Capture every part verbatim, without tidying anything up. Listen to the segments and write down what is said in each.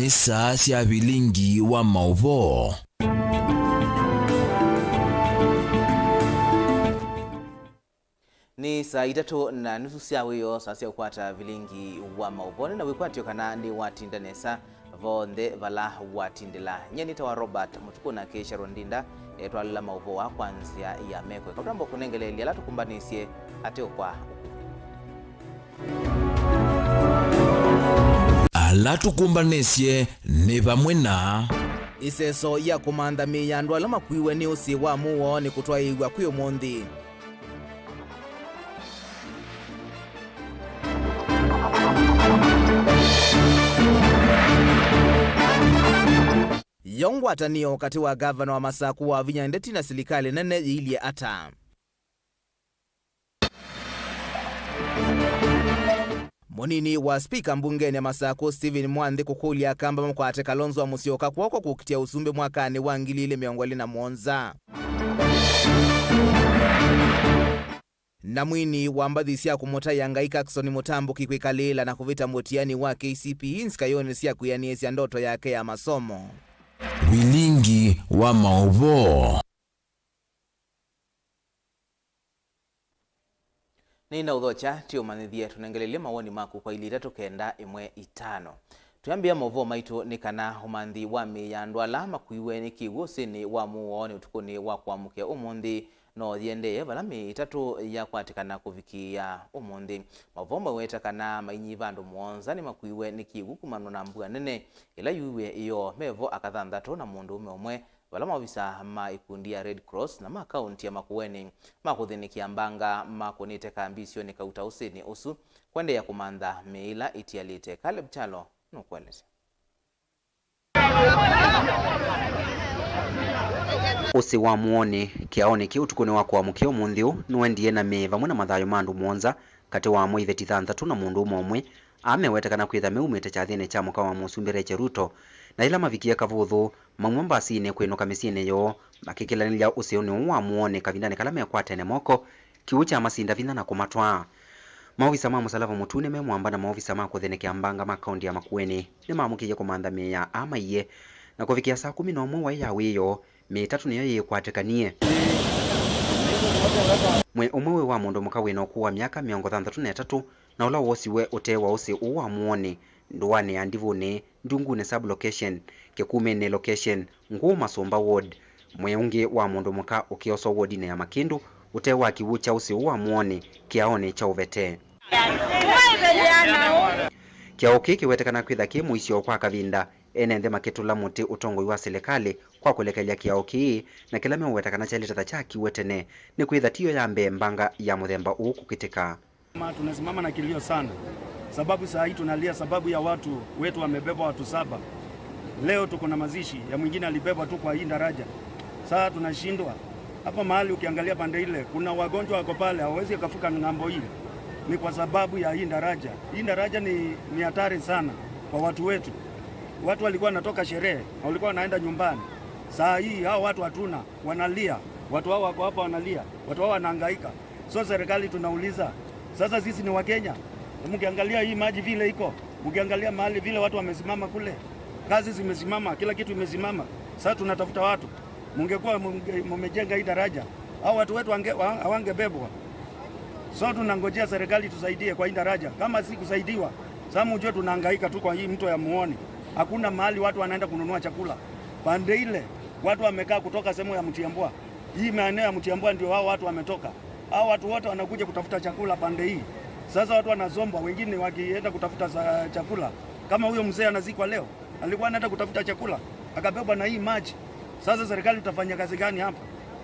Nĩ saa sya vilingi wa maũvoo. Nĩ saa itatũ na nusu sya wĩoo, saa sya kũkwata vilingi wa maũvoo. Nĩ na wĩkwatyo kana nĩwatinda nesa vonthe vala watindĩla. Nyie nĩtawa Robert Mũtukũ na Keisha Rondinda, etwalĩla maũvoo aa kwa nzĩa ya meko. Eka twambe kũnengeleelya ala tũkũmbanĩsye ateo kwa ũkuvĩ. Ala tũkũmbanĩsye nĩ vamwe na. Ĩseso ya kũmantha mĩĩ ya andũ ala makuiwe nĩ ũsĩ wa mũuo nĩ kũtwaĩĩw'a kwĩ ũmũnthĩ. Yo ngwatanĩo katĩ wa ngavana wa Masaku Wavinya Ndeti na silikalĩ nene yĩilye ata? Mũnini wa spika mbungenĩ ya Masaku, Stephen Mwanthi, kũkũlya Akamba makwate Kalonzo wa Musyoka kw'oko kũkitĩa ũsumbĩ mwakanĩ wa ngili ilĩ mĩongo ĩlĩ na mũonza. Na mwini wa mbathi sya kũmũtaĩa Ngai Kakson Mũtambũki kwĩkalĩĩla na kũvĩta mũtiani wa K C P E nzikayonĩ sya kwĩanĩĩsya ndoto yake ya masomo. Vilingi wa maũvoo. Nĩnaũthokya, tũũmanyĩthye, tũnengelelye mawoni maku kwa ilĩ itatũ kenda ĩmwe itano. Twĩambĩa maũvoo maitũ nĩ kana ũmanthi wa mĩĩ ya andũ ala makuiwe nĩ kĩw'ũ ũsĩnĩ wa mũuo nĩ ũtukũnĩ wa kũamũkĩa ũmũnthĩ no yĩendee, vala mĩĩ ĩtatũ yakwatĩkana kũvikĩĩa ũmũnthĩ. Maũvoo maweta kana mainyiva andũ mũonza nĩmakuiwe nĩ kĩw'ũ kumanwa na mbua nene ĩla yuiwe ĩyoo, mevo aka thanthatũ na mũndũũme ũmwe, vala maovisa ma ikundi ya Red Cross na ma kaunti ya Makueni makũthĩnĩkĩa mbanga makũnĩte kambi isionĩ kauta ũsĩnĩ ũsu kwendeea kũmantha mĩĩ ĩla ĩtialĩte. Caleb Kyalo nũkũelesya. Ũsĩ wa mũonĩ kĩaonĩ kĩu ũtukũnĩ wa kũamũkĩa ũmũnthĩ ũũ nũendie na mĩĩ vamwe na mathayũ ma andũ mũonza, katĩ wamo iveti thanthatũ na mũndũũme ũmwe, aa meweta kana kwĩtha meumĩte kyathĩnĩ kya mũka wa Mũsumbĩ Rachel Ruto, na yĩla mavikie Kavũthũ, mauma mbasinĩ kwĩnũka mĩsyĩnĩ yoo, makĩkĩlanĩlya ũsĩnĩ ũũ wa mũonĩ kavindanĩ kala mekwatene moko, kĩw'ũ kyamasinda vinya na kũmatwaa. Maovisa ma Mũsalava Mũtune me mwamba na maovisa ma kũthĩnĩkĩa mbanga ma kaunti ya Makueni nĩmamũkĩie kũmantha mĩĩ ya aa maiie, na kũvikĩa saa kũmi na ũmwe waĩ ya wĩoo, mĩĩ ĩtatũ nĩyo yĩĩkwatĩkanie. Mwĩĩ ũmwe wĩ wa mũndũ mũka wĩ na ũkũũ wa myaka mĩongo thanthatũ na ĩtatũ, na ũla wosiwe ũtee wa ũsĩ ũũ wa mũonĩ, ndũanĩ ya Ndivũnĩ, Ndungunĩ sub-location, Kĩkumĩnĩ location, Ngũũ Masũmba ward. Mwĩĩ ũngĩ wa mũndũ mũka ũkĩoswa wodinĩ ya Makĩndũ, ũtee wa kĩw'ũ kya ũsĩ ũũ wa mũonĩ, kĩaonĩ kya Ũvete. Kĩao kĩĩ kĩwetekana kwĩtha kĩ mũisyo kwa kavinda, ene nthĩ makĩtũla mũtĩ ũtongoi wa silikalĩ kwa kũlekelya kĩao kĩĩ, na kĩla meũweta kana kyaĩlĩte ta kyakiwe tene, nĩkwĩtha tiyo ya mbee mbanga ya mũthemba ũũ kũkĩtĩka. Ma-, tunasimama na kilio sana, sababu saa hii tunalia sababu ya watu wetu wamebebwa, watu saba. Leo tuko na mazishi ya mwingine alibebwa tu kwa hii daraja. Saa tunashindwa. Hapa mahali ukiangalia pande ile, kuna wagonjwa wako pale, hawawezi wakavuka ng'ambo hii. Ni kwa sababu ya hii daraja. Hii daraja ni, ni hatari sana kwa watu wetu. Watu walikuwa wanatoka sherehe, na walikuwa wanaenda nyumbani. Saa hii hao watu hatuna, wanalia. Watu hao wako hapa wanalia. Watu hao wanahangaika. So serikali tunauliza, sasa sisi ni Wakenya, mkiangalia hii maji vile iko, mkiangalia mahali vile watu wamesimama kule, kazi zimesimama, kila kitu imesimama. Sasa tunatafuta watu. Mungekuwa munge-, mumejenga hii daraja, hao watu wetu wange-, wa-, hawangebebwa. So tunangojea serikali tusaidie kwa hii daraja. Kama si kusaidiwa, sasa mjue tunahangaika tu kwa hii mto ya Muoni. Hakuna mahali watu wanaenda kununua chakula. Pande ile, watu wamekaa kutoka sehemu ya Mtiambwa. Hii maeneo ya Mtiambwa ndio hao watu wametoka. Hao watu wote wanakuja kutafuta chakula pande hii. Sasa watu wanazombwa, wengine wakienda kutafuta za-, chakula. Kama huyo mzee anazikwa leo, alikuwa anaenda kutafuta chakula, akabebwa na hii maji. Sasa serikali tutafanya kazi gani hapa?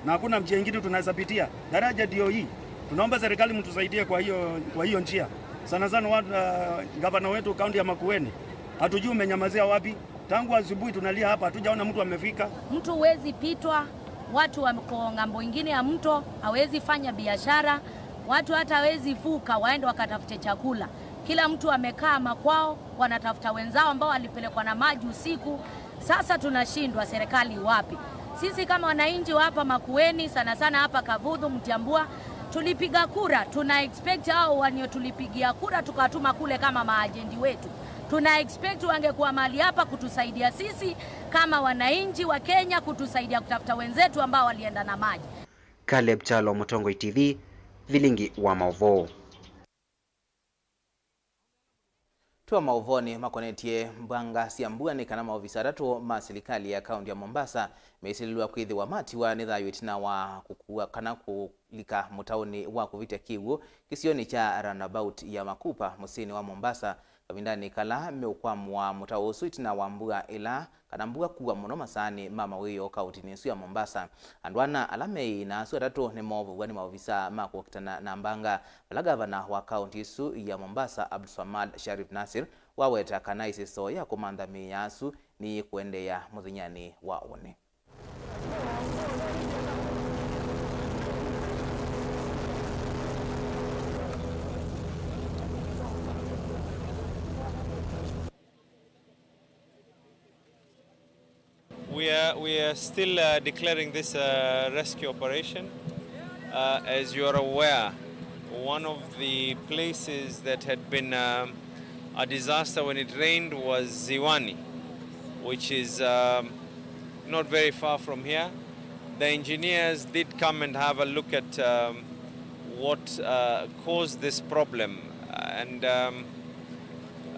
Na hakuna njia ingine tunaweza pitia. Daraja ndio hii. Tunaomba serikali mtusaidie kwa hiyo, kwa hiyo njia. Sana sana watu, uh, gavana wetu kaunti ya Makueni. Hatujui umenyamazia wapi. Tangu asubuhi tunalia hapa, hatujaona mtu amefika. Mtu huwezi pitwa, watu wako ng'ambo ingine ya mto, hawezi fanya biashara, watu hata hawezi vuka waende wakatafute chakula. Kila mtu amekaa makwao, wanatafuta wenzao ambao walipelekwa na maji usiku. Sasa tunashindwa serikali wapi? Sisi kama wananchi wa hapa Makueni, sana sana hapa Kavuthu, Mtiambua, Tulipiga kura, tuna expect hao wenye tulipigia kura tukatuma kule kama maajendi wetu. Tuna expect wangekuwa mahali hapa kutusaidia sisi kama wananchi wa Kenya, kutusaidia kutafuta wenzetu ambao walienda na maji. Caleb Kyalo, Mũtongoi T V, Vilingi wa Maũvoo. Twa maũvoonĩ makonetye mbanga sya mbua nĩ kana maovisa atatũ ma silikalĩ ya kaũntĩ ya Mombasa mesilĩlw'a kwĩthĩwa matiwa nĩ thayũ ĩtina wa kũkua kana kũlika mũtaũnĩ wa kũvĩtya kĩw'ũ kĩsionĩ kya Roundabout ya Makupa mũsyĩnĩ wa Mombasa kavindanĩ kala meũkwamũa mũtaũ ũsu ĩtina wa mbua ĩla kana mbua kua mũno masaanĩ ma mawĩoo kaũntĩnĩ ĩsu ya Mombasa. Andũ ana ala meĩ na asu atatũ nĩmoovow'a nĩ maovisa ma kũkitana na mbanga, vala gavana wa kaũntĩ ĩsu ya Mombasa, Abdulswamad Sharif Nasir, waweta kana ĩseso ya kũmantha mĩĩ ya asu nĩyĩkũendeea mũthenyanĩ wa ũnĩ. We are, we are still, uh, declaring this, uh, rescue operation. Uh, as you are aware, one of the places that had been, um, a disaster when it rained was Ziwani, which is, um, not very far from here. The engineers did come and have a look at, um, what, uh, caused this problem, and, um,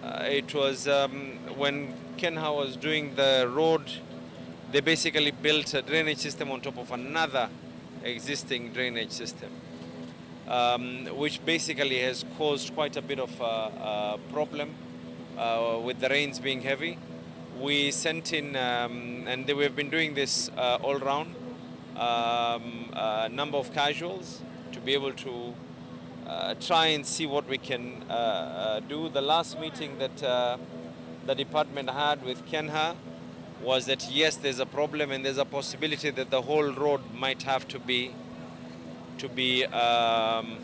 uh, it was, um, when Kenha was doing the road, they basically built a drainage system on top of another existing drainage system, um, which basically has caused quite a bit of a, a problem, uh, with the rains being heavy. We sent in, um, and they, we've been doing this, uh, all round, um, a number of casuals to be able to, uh, try and see what we can, uh, uh, do. The last meeting that, uh, the department had with Kenha was that, yes, there's a problem and there's a possibility that the whole road might have to be, to be, um,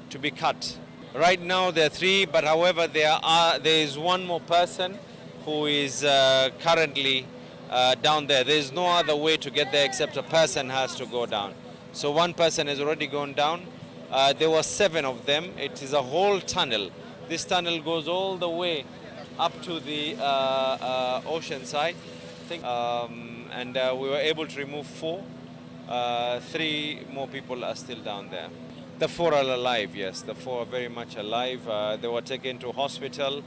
to be cut. Right now there are three, but however, there are, there is one more person who is, uh, currently, uh, down there. There is no other way to get there except a person has to go down. So one person has already gone down. Uh, there were seven of them. It is a whole tunnel. This tunnel goes all the way up to the, uh, uh, ocean side. I think, um, and, uh, we were able to remove four. Uh, three more people are still down there. The four are alive, yes. The four are very much alive. Uh, they were taken to hospital,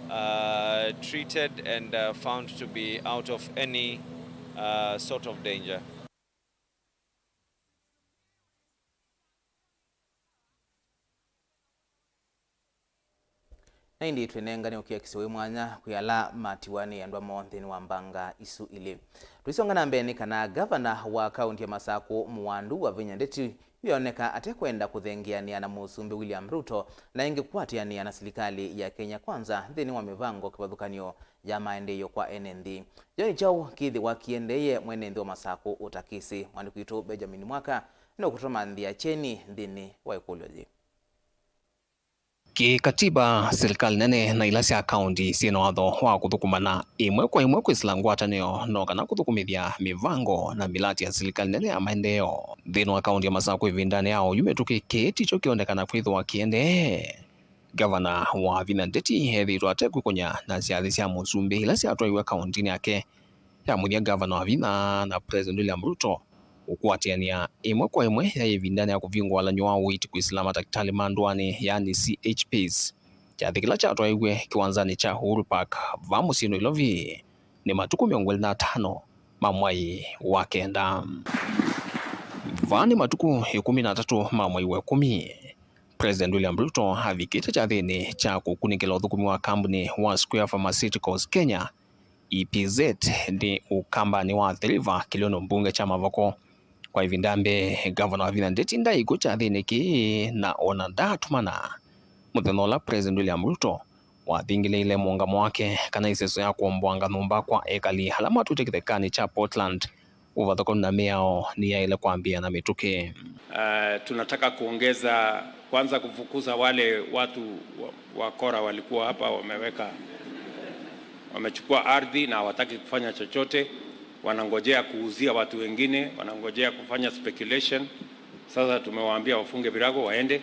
uh, treated, and, uh, found to be out of any, uh, sort of danger. Na ĩndĩ twĩnengane ũkiakisyo wĩ mwanya kwĩ ala matiwa nĩ andũ amo nthĩnĩ wa mbanga isu ilĩ. Tũisonga na mbee nĩ kana gavana wa kaũntĩ ya Masakũ Mũwandu Wavinya Ndeti wĩoneka atekwenda kũthengeanĩa na Mũsumbĩ William Ruto na ĩngĩ kũatĩanĩa na silikalĩ ya Kenya Kwanza nthĩnĩ wa mĩvango kĩvathũkany'o ya maendeeo kwa ene nthĩ. Yo nĩ kyaũ kĩthĩwa kĩendeeye mwene nthĩ wa Masakũ ũtakĩsĩ? Mwandĩki witũ Benjamin Mwaka nũkũtũmanthĩa kyeni nthĩnĩ wa ĩkũlyo yĩ. Kĩkatiba, silikalĩ nene na ila sya kaũntĩ syĩ na watho wa kũthũkũmana ĩmwe kwa ĩmwe kwĩsĩla ngwatanĩo no kana kũthũkũmĩthya mĩvango na mĩlati ya silikalĩ nene ya maendeeo. Nthĩnĩ wa kaũntĩ ya Masakũ ĩvindanĩ ya oyu mĩtũkĩ, kĩĩ tikyo kĩonekana kwĩthĩwa kĩendee. Gavana Wavinya Ndeti ethĩĩtwe atekwĩkũnya na syathĩ sya Mũsumbĩ ila syatwaiwe kaũntĩnĩ yake ya mũthya, Gavana Wavinya na President William Ruto ũkũatĩanĩa ĩmwe kwa ĩmwe yaĩ ĩvindanĩ ya kũvingũa walany'o wa ũiiti kwĩsĩla matakĩtalĩ ma ndũanĩ, yaani C H Ps, kyathĩ kĩla kyatwaiwe kĩwanzanĩ kya Uhuru Park vaa mũsyĩ Nairobi nĩ matukũ mĩongo ĩlĩ na atano ma mwai wa kenda. Vaa nĩ matukũ ĩkũmi na atatũ ma mwai wa ĩkũmi, President William Ruto avikĩte kyathĩnĩ kya kũkunĩkĩla ũthũkũmi wa kambuni wa Square Pharmaceuticals Kenya, E P Z, nĩ ũkambanĩ wa Athi River, kĩlĩonĩ mbunge kya Mavoko. Kwa ĩvinda mbee, Gavana Wavinya Ndeti ndaĩ kw'o kyathĩnĩ kĩĩ, na ona ndaatũmana mũthenya ũla President William Ruto wathingĩlĩĩle mũũngamo wake kana ĩseso ya kũomboanga nyũmba kwa ekali ala matwĩte kĩthekanĩ kya Portland. Ũvathũkanu na mĩao nĩyaĩle kwambĩĩa na mĩtũkĩ. Uh, tunataka kuongeza, kwanza kufukuza wale watu wa, wakora walikuwa hapa, wameweka, wamechukua ardhi na hawataki kufanya chochote, wanangojea kuuzia watu wengine, wanangojea kufanya speculation. Sasa tumewaambia wafunge virago waende.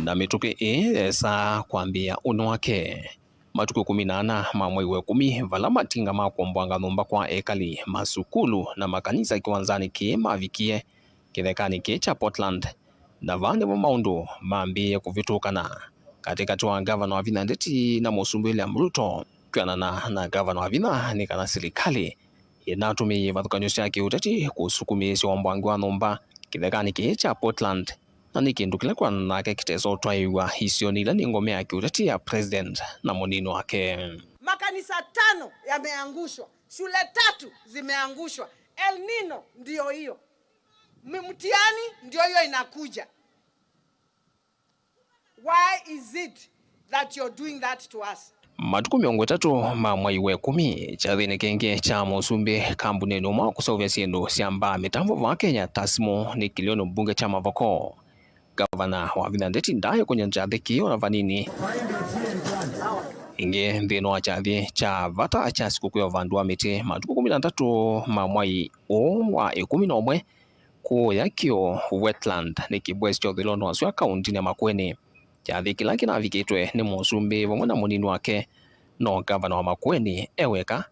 Na mĩtũkĩ ĩĩ yesaa kwambĩĩa ũnĩ wake. Matukũ ĩkũmi na ana ma mwei wa ĩkũmi, vala matinga ma kũomboanga nyũmba kwa ekali, masukulu na makanisa kĩwanzanĩ kĩĩ mavikie kĩthekanĩ kĩĩ kya Portland, na vaa nĩvo maũndũ mambĩĩe kũvĩtũkana katĩkatĩ wa ngavana wa vinya Ndeti na mũsumbĩ William Ruto. Kwĩanana na ngavana wa vinya, nĩ kana silikalĩ ĩnatũmĩie ivathũkany'o sya kĩũteti kũsukumĩĩsya ũomboangi wa nyũmba kĩthekanĩ kĩĩ kya Portland, na nĩ kĩndũ kĩla kwĩanana nake kĩtesa ũtwaĩĩw'a isionĩ ila nĩ ngome ya kĩũteti ya President na mũnini wake. Makanisa tano yameangushwa, shule tatu zimeangushwa. El Nino ndio hiyo, mtihani ndio hiyo inakuja. Why is it that you're doing that to us? Matukũ mĩongo ĩtatũ ma mwei wa ĩkũmi, kyathĩnĩ kĩngĩ kya mũsumbĩ kambunĩnĩ ũmwe wa kũseũvya syĩndũ sya mbaa mĩtambo vaa Kenya ta simũ nĩ kĩlĩonĩ mbunge kya Mavoko. Ngavana wa vinya Ndeti ndaaĩ kũny'a kyathĩ kĩĩ ona vanini. Ĩngĩ nthĩnĩ wa kyathĩ kya vata kya sikũkũ ya ũvandi wa mĩtĩ matukũ ĩkũmi na atatũ ma mwai ũũ wa ĩkũmi na ũmwe, kũũya Kĩo Wetland nĩ kĩbwesi kya ũthũĩlonĩ wa sua kaũntĩnĩ ya Makueni. Kyathĩ kĩla kĩnavikĩtwe nĩ mũsumbĩ vamwe na mũnini wake, no ngavana wa Makueni e weka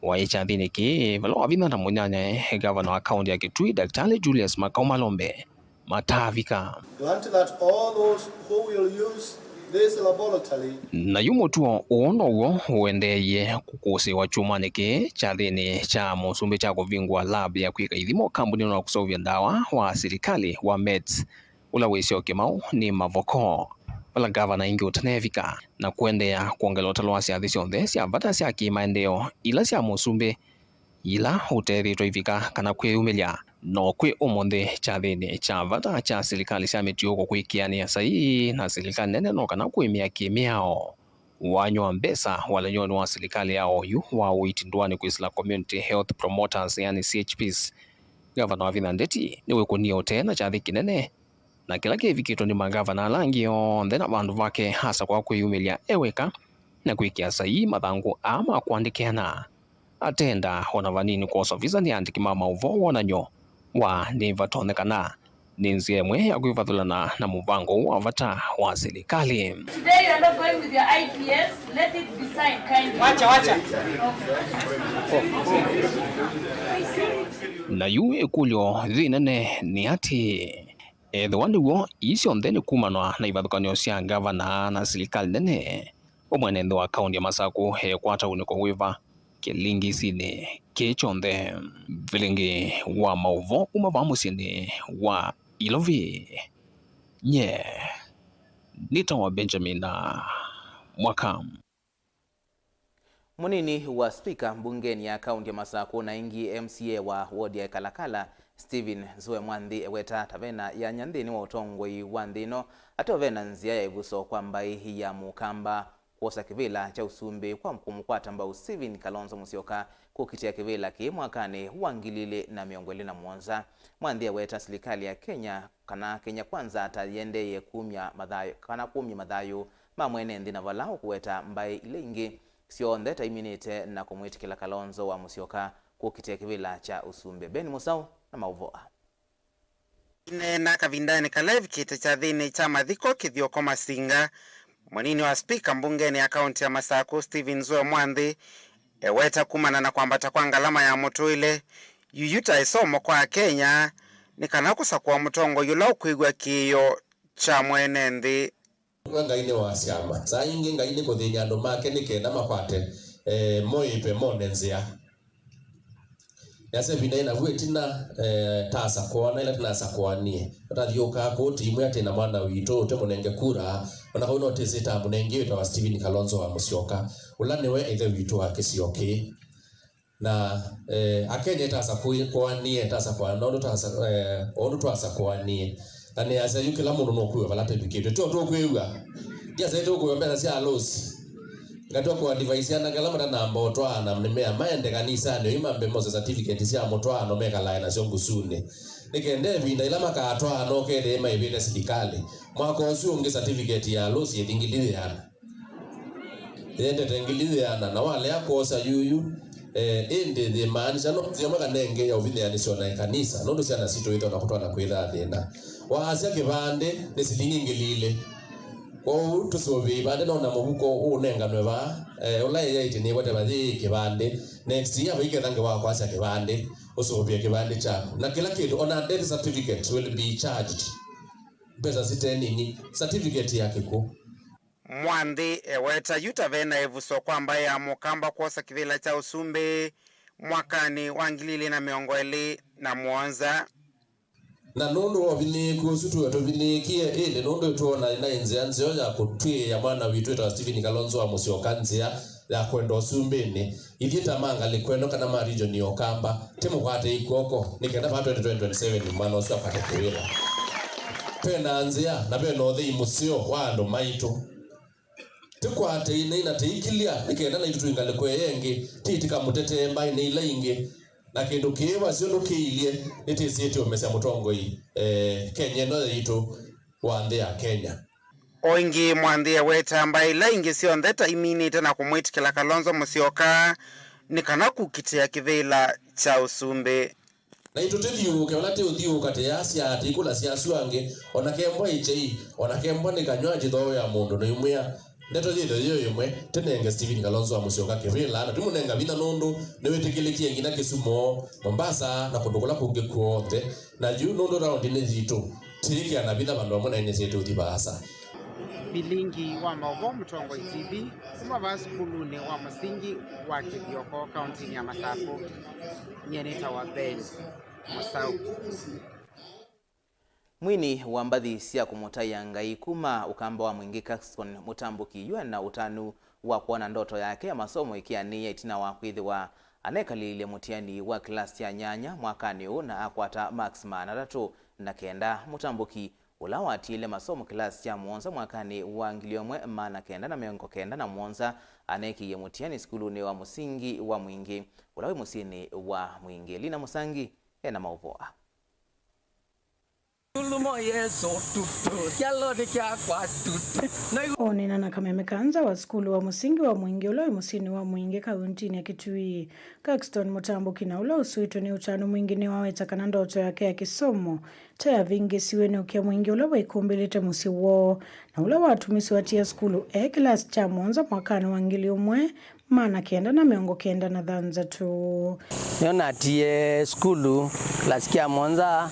waĩ kyathĩnĩ kĩĩ, vala wavinya na mũnyanyae ngavana wa kaũntĩ ya Kitui, Daktari Julius Makau Malombe, matavika. Grant that all those who will use this laboratory. Na yu mũtuo ũũ now'o ũendeeie kũkũsĩĩwa kyumwanĩ kĩĩ kyathĩnĩ kya mũsumbĩ kya kũvingũa lab ya kwĩka ithimo kambunĩnĩ wa kũseũvya ndawa wa silikalĩ wa Meds, ũla wĩsĩ o Kĩmaũ nĩ Mavoko, vala ngavana ĩngĩ ũtanevika, na kũendeea kwongela ũtalo wa syathĩ syonthe sya vata sya kĩ-maendeeo ila sya mũsumbĩ ila ũtethĩtwe ivika kana kwĩyumĩlya. No kwĩ ũmũnthĩ kyathĩnĩ kya vata kya silikalĩ sya mĩtiũko kwĩkĩanĩa saii na silikalĩ nene no kana kũĩmĩa kĩ-mĩao. Wany'o wa mbesa walany'onĩ wa silikalĩ ya oyu wa ũiiti ndũanĩ kwĩsĩla Community Health Promoters, yani C H Ps, ngavana wa vinya Ndeti nĩwĩkũnie ũtee na kyathĩ kĩnene, na kĩla kĩvikĩtwe nĩ mangavana ala angĩ onthe na vandũ vake asakũa kwĩyumĩlya e weka na kwĩkĩa saii mathangũ aa ma kũandĩkĩana, atenda o na vanini kwosa visa nĩ aandĩki ma maũvoo wonany'o wa nĩvatonyekana nĩ nzĩa ĩmwe ya kwĩvathũlana na mũvango ũũ wa vata wa silikalĩ. Today you are not going with your I P S, let it be signed kindly. Wacha, wacha. Na yu ĩkũlyo yĩ nene nĩ atĩĩ, ethĩwa nĩ w'o, ii syonthe nĩ kumanwa na ivathũkany'o sya ngavana na silikalĩ nene, we mwene nthĩ wa kaũntĩ ya Masakũ ekwata ũnĩko wĩva kĩlingisinĩ kĩĩ kyonthe? Vilingĩ wa maũvoo kuma vaa mũsyĩnĩ wa Ilovi, nye nĩtawa Benjamin Mwaka. Mũnini wa spika mbungenĩ ya kaũntĩ ya Masakũ na ĩngĩ M C A wa wodi ya Kalakala, Stephen Nzue Mwanthi, eweta ta vena yanya nthĩnĩ wa ũtongoi wa nthĩ ĩno, ateo vena nzĩa ya ĩvuso kwa mbaĩ ya Mũkamba kwosa kĩvĩla kya ũsumbĩ kwa kũmũkwata mbau Stephen Kalonzo Musyoka kũkitĩa kĩvĩla kĩĩ mwakanĩ wa ngili ilĩ na mĩongo ĩlĩ na mũonza. Mwanthi eweta silikalĩ ya Kenya kana Kenya Kwanza ta yĩendeeye kumya mathayũ, kana kumya mathayũ ma mwene nthĩ, na vala ũkũweta mbaĩ ila ingĩ syonthe ta iminĩte na kũmwĩtĩkĩla Kalonzo wa Musyoka kũkitĩa kĩvĩla kya ũsumbĩ. Ben Mũsaũ na maũvoo aa. Aineena kavindanĩ kala evikĩte kyathĩnĩ kya mathiko Kĩthioko Masinga, mũnini wa spika mbungenĩ ya kaũntĩ ya Masakũ Stephen Nzue Mwanthi eweta kumana na kwambata kwa ngalama ya mũtũĩle, yuyu ta ĩsomo kwa Akenya nĩ kana kũsakũa mũtongoi ũla ũkwĩw'a kĩĩo kya mwene nthĩ. We Ngai nĩ wa syama. Saa ingĩ Ngai nĩ kũthĩny'a andũ make nĩ kenda makwate, eh, moĩpe mone nzĩa. Yasya ĩvinda yĩna vu ĩtina, eh, taasa kũana ĩla tũnasakũanie. Ũtathiũũkaa kũu tiimwĩa twĩ na mwana witũ, ũtũmũnenge kura, o na kau no twĩsĩ ĩtamũnengie wĩtawa Stephen Kalonzo wa Musyoka, ũla nĩwe ĩthe witũ wa kĩsio kĩĩ. Na, eh, Akenya ĩtasa kũĩ-, kũanie, ĩtasa kũana ũndũ tasa, eh, ũndũ twasa kũanie. Na nĩasya yu kĩla mũndũ nũkwĩw'a vala tũvikĩtwe. Tyo tũkwĩw'a. Ndiasya tũkwĩw'a mbesa sya alũsi. Ngatwa kũadvise ana kala matanamba ũtwaana nĩmea maende kanisanĩ oyu mambe mose certificate sya mũtwaano mekalae nasyo ngusunĩ. Nĩ kenda ĩvinda ĩla makatwaana ũkethĩe maĩvĩte silikalĩ. Mwaka ũsu ũngĩ certificate ya alũsi ĩthi ngili yĩana. Yendete ngili yĩana, na walea kwosa yuyu, Eh, ĩndĩ yĩmaanisha no nzĩa ĩmwe kana ĩngĩ ya ũvinyĩanĩsyo na ĩkanisa, nũndũ syana sitũ ithona kũtwala kwĩthaa thĩna. Waasya kĩvandĩ nĩ silingi ngili ilĩ. Kwoou tũsũvĩe ivandĩ, nona mũvuko ũũnenganwe vaa, eh, ũla ĩyaĩtye nĩwateva yĩĩ kĩvandĩ. Next year vaiketha ngewa kwasya kĩvandĩ, ũsũvĩe kĩvandĩ kyaku. Na kĩla kĩndũ, ona death certificate will be charged. Mbesa site nini, certificate ya kĩkw'ũ. Mwanthi eweta yu ta ve na ĩvuso kwa mbaĩ ya Mũkamba kwosa kĩvĩla kya ũsumbĩ mwakanĩ wa ngili ilĩ na mĩongo ĩlĩ na mũonza. Na nũndũ wa ũvinyĩĩku ũsu tuwe tũvinyĩĩkie, ĩndĩ nũndũ ĩtwona ĩnaĩ nzĩa nzeo ya kũtw'ĩĩa mwana witũ wĩtawa Stephen Kalonzo wa Mũsyoka nzĩa ya kwenda ũsumbĩnĩ, ithyĩ ta ma ngalĩko ĩno kana ma region ya Ũkamba, tĩmũkwatei kw'oko, nĩ kenda vaa twenty twenty-seven mwana ũsu akwate kĩwĩla. Ve na nzĩa na ve na ũthei mũseo wa andũ maitũ. Tĩkwatei na ina tĩikilya, nĩ kenda naitũ twĩ ngalĩko ĩyo ĩngĩ, ti tĩkamũtetee mbaĩnĩ ila ingĩ. Na kĩndũ kĩĩ wasyo ndũkĩilye, nĩtĩsĩte ũmesya mũtongoi, eh, Kenya ĩno yaitũ wa nthĩ ya Kenya. O ĩngĩ, Mwanthi eweta mbaĩ ila ingĩ syonthe ta iminĩte na kũmwĩtĩkĩla Kalonzo Musyoka nĩ kana kũkitĩa kĩvĩla kya ũsumbĩ. Naitũ tĩthiũũke, vala tĩũthiũũka tĩyasya, tĩikũlasya asu angĩ, o na kembwa ĩkyei, o na kembwa nĩ kanyw'a njĩthooea mũndũ, nĩumwĩa, ndeto yĩthwe yĩyo ĩmwe, tĩnenge Stephen Kalonzo wa Musyoka kĩvĩla, na twĩmũnenga vinya nũndũ nĩwĩtĩkĩlĩkie nginya Kisumu, Mombasa, na kũndũ kũla kũngĩ kw'onthe. Na yu nũndũ raũndi nĩ yitũ, tĩĩkĩana vinya vandũ vamwe na ĩnĩ syĩtũ ũthi vaasa. Vilingi wa maũvoo Mũtongoi T V kuma vaa sukulunĩ wa mũsingi wa Kĩthioko, kauntinĩ ya Masaku. Nyie nĩtawa Ben Mũsau. Mwini wa mbathi sya kũmũtaĩa Ngai kuma Ũkamba wa Mwingĩ Caxton Mũtambũki yu ena ũtanu wa kwona ndoto yake ya masomo ĩkĩanĩĩa ĩtina wa kwĩthĩwa anekalĩlye mũtiani wa kĩlasi kya nyanya mwakanĩ ũũ na akwata marks maana atatũ na kenda. Mũtambũki, ũla watiĩle masomo kĩlasi kya mũonza mwakanĩ wa ngili ĩmwe maana kenda na mĩongo kenda na mũonza, aneekĩie mũtiani sukulunĩ wa mũsingi wa Mwingĩ, ũla wĩ mũsyĩnĩ wa Mwingĩ. Lina Mũsangi ena maũvoo aa. Tulumo Yesu tutu, kyaloni kyakwa tutu. Ũneena na kameme ka nza wa sukulu wa mũsingi wa Mwingĩ ũla wĩ mũsyĩnĩ wa Mwingĩ kauntinĩ ya Kitui, Caxton Mũtambũki, na ũla ũsũĩtwe nĩ ũtanu mwingĩ, nĩwaweta kana ndoto yake ya kĩsomo ta yavĩngĩsiwe nĩ ũkĩa mwingĩ ũla waikumbĩlĩte mũsyĩ woo, na ũla watumisye atia sukulu e kĩlasi kya mũonza mwakanĩ wa ngili ĩmwe maana kenda na mĩongo kenda na thanthatũ. Nĩyo natie sukulu kĩlasi kya mũonza,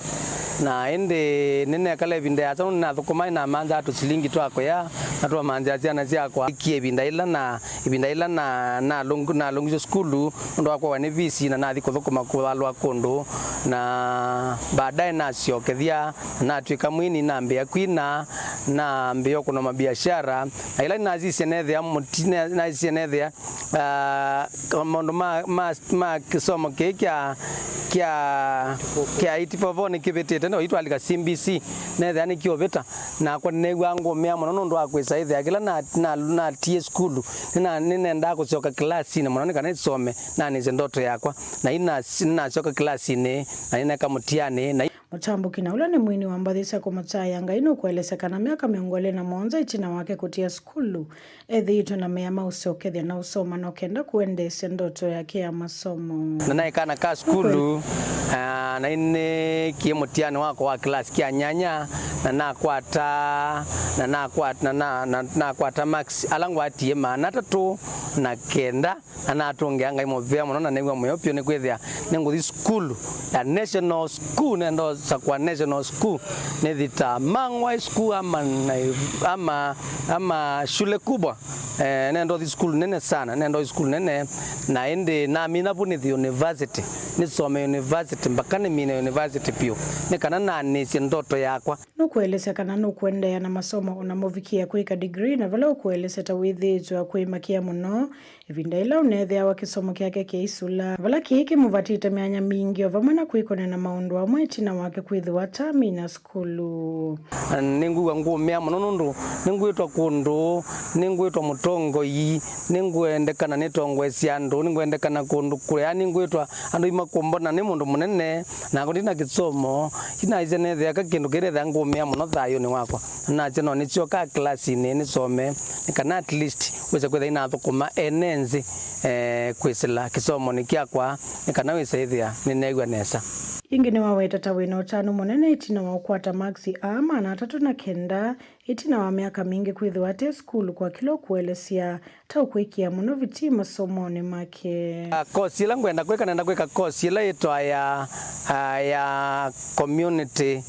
na ĩndĩ nĩnekala ĩvinda yasa nũndũ nĩnathũkũma, nĩnamanzaa tũsilingi twa kũya na twamanzĩa syana syakwa. Ĩkie ĩvinda ĩla na, ĩvinda ĩla na, nalũng-, nalũngisye sukulu nũndũ wa kũawa nĩ visi, na nathi kũthũkũma kũvalũa kũndũ, na baadaye nasyokethya, na natw'ĩka mwini, nambĩĩa kwina, nambĩĩa kũnoma biashara, na ila nasisye nethĩa mũti-, ne-, nasisye nethĩa, ah, maũndũ ma, ma, ma kĩsomo kĩĩ kya, kya, kya itivovo nĩkĩvĩtĩte, no itwalika C B C, nethĩa nĩkĩũvĩta, nakwa nĩneew'aa ngũmĩa mũno nũndũ wa kwĩsa ĩthĩa kĩla na, na, natie sukulu, nĩna-, nĩnendaa kũsyoka kĩlasinĩ mũno nĩ kana nĩsome, nanĩsye ndoto yakwa, na ina-, nĩnasyoka kĩlasinĩ, na nĩneka mũtiani, na Mũtambũki, na ũla nĩ mwini wa mbathi sya kũmũtaĩa Ngai, nũkũelesya kana myaka mĩongo ĩlĩ na mũonza ĩtina wake kũtia sukulu, ethĩĩtwe na mea ma ũsyokethya na ũsoma na ũkenda kũendeesya ndoto yake ya masomo. Na naĩ kana ka sukulu, ah, naĩ nĩkie mũtiani wakwa wa kĩlasi kya nyanya, na nakwata, na nakwata, na, na, na, nakwata marks ala ngwatie maana atatũ na kenda. Na natũngĩa Ngai mũvea mũno, na nĩw'a mũyo vyũ nĩkwĩthĩa nĩngũthi sukulu ya national school, nenda ũsakwa national school, nĩthi ta Mang'wa High School ama, ama, ama shule kubwa. Eh, nenda ũthi sukulu nene sana, nenda ũthi sukulu nene, na ĩndĩ namina vu nĩthi university, nĩsome university, mpaka nĩmine university vyũ, nĩ kana nanĩsye ndoto yakwa. Nũkũelesya kana nũkũendeea na masomo o na mũvikĩĩa kwĩka degree, na vala ũkũelesya ta wĩthĩĩtwe akũĩmakĩa mũno, ĩvinda yĩla ũneethĩawa kĩsomo kyake kĩisũla, vala kĩĩ kĩmũvatĩte myanya mingĩ, o vamwe na kwĩkonea na maũndũ amwe ĩtina wake kwĩthĩwa atamina sukulu. Na nĩngwĩw'a ngũmĩa mũno nũndũ nĩngwĩtwa kũndũ, nĩngwĩtwa mũtongoi, nĩngwendekana nĩtongoesya andũ, nĩngwendekana kũndũ kũya, nĩngwĩtwa andũ imakũmbona nĩ mũndũ mũnene, nakwa ndina kĩsomo, inaisye nethĩa ka kĩndũ kĩrethĩa ngũmĩa mũno thayũnĩ wakwa. Nasya no nĩsyokaa kĩlasinĩ nĩsome, nĩ kana at least wĩse kwĩthĩa inathũkũma Ene nzĩ, eh, kwĩsĩla kĩsomonĩ kyakwa nĩ kana wĩse ĩthĩa nĩneew'a nesa. Ĩngĩ nĩwaweta ta wĩna ũtanu mũnene ĩtina wa ũkwata makisi aa maana atatũ na kenda ĩtina wa myaka mingĩ kwĩthĩwa ate sukulu kwa kĩla ũkũelesya ta ũkwĩkĩa mũno vitii masomonĩ make. Ah, kosi ĩla ngwenda kwĩka, nenda kwĩka kosi ĩla yĩtwa ya, ah, ya community,